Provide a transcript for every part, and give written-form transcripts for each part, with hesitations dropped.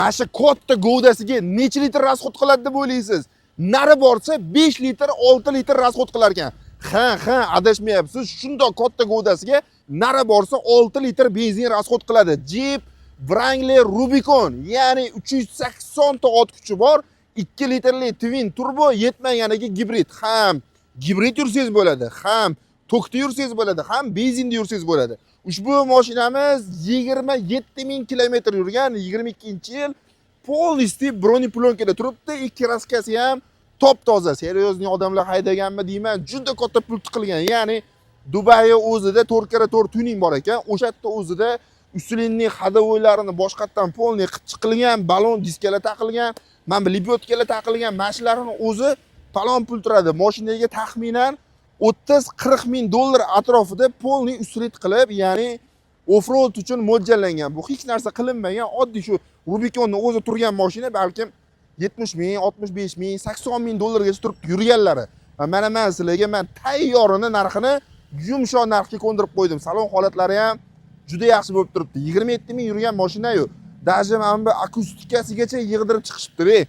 Mana shu katta govdasiga necha litr расход qiladi deb o'ylaysiz? Nari borsa 5 litr, 6 litr расход qilar ekan. Ha, adashmayapsiz. Shundoq katta govdasiga nari borsa 6 litr benzin расход qiladi. Jeep Wrangler Rubicon, ya'ni 380 ta ot kuchi bor, 2 litrli twin turbo, yetmaganiga gibrid. Ham gibrid yursangiz bo'ladi, ham tokda yursangiz bo'ladi, ham benzinda yursangiz bo'ladi. Ushbu mashinamiz 27 ming kilometr yurgan, 22-yil, полностью бронеплёнка da turibdi, ikki краска si ham top toza. Серьезный odamlar haydaganmi deyman, juda katta pul tiqilgan. Ya'ni Dubayni o'zida 4x4 tuning bor ekan, o'sha yerda o'zida усиленный ходовой larini boshqatdan полный qilib chiqilgan, balon diskalar taqilgan, mana bu лебёдка lar taqilgan, mana shularni o'zi falon pul turadi. Mashinaga taxminan 30-40 ming dollar atrofida полный усилить qilib, ya'ni offroad uchun mo'ljallangan. Bu hech narsa qilinmagan, oddiy shu Rubiconni o'zi turgan mashina balkim 70 ming, 65 ming, 80 ming dollargacha turib yurganlari. Va mana man sizlarga man tayyorini narxini yumshoq narxga ko'ndirib qo'ydim. Salon holatlari ham juda yaxshi bo'lib turibdi. 27 ming yurgan mashina-yu, даже mana bu akustikasigacha yig'dirib chiqishibdi.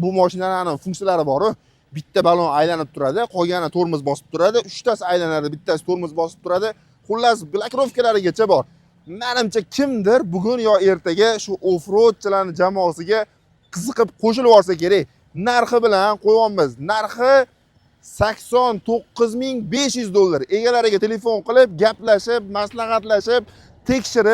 Bu mashinalarning funksiyalari bor-u. Bitta balon aylanib turadi, qolgani tormoz bosib turadi, uchtasi aylanadi, bittasi tormoz bosib turadi. Xullas, блокировка larigacha bor. Menimcha, kimdir bugun yo ertaga shu offroadchilarni jamoasiga qiziqib qo'shilib olsa kerak. Narxi bilan qo'yyapmiz. Narxi 89 500 dollar. Egalariga telefon qilib, gaplashib, maslahatlashib, tekshirib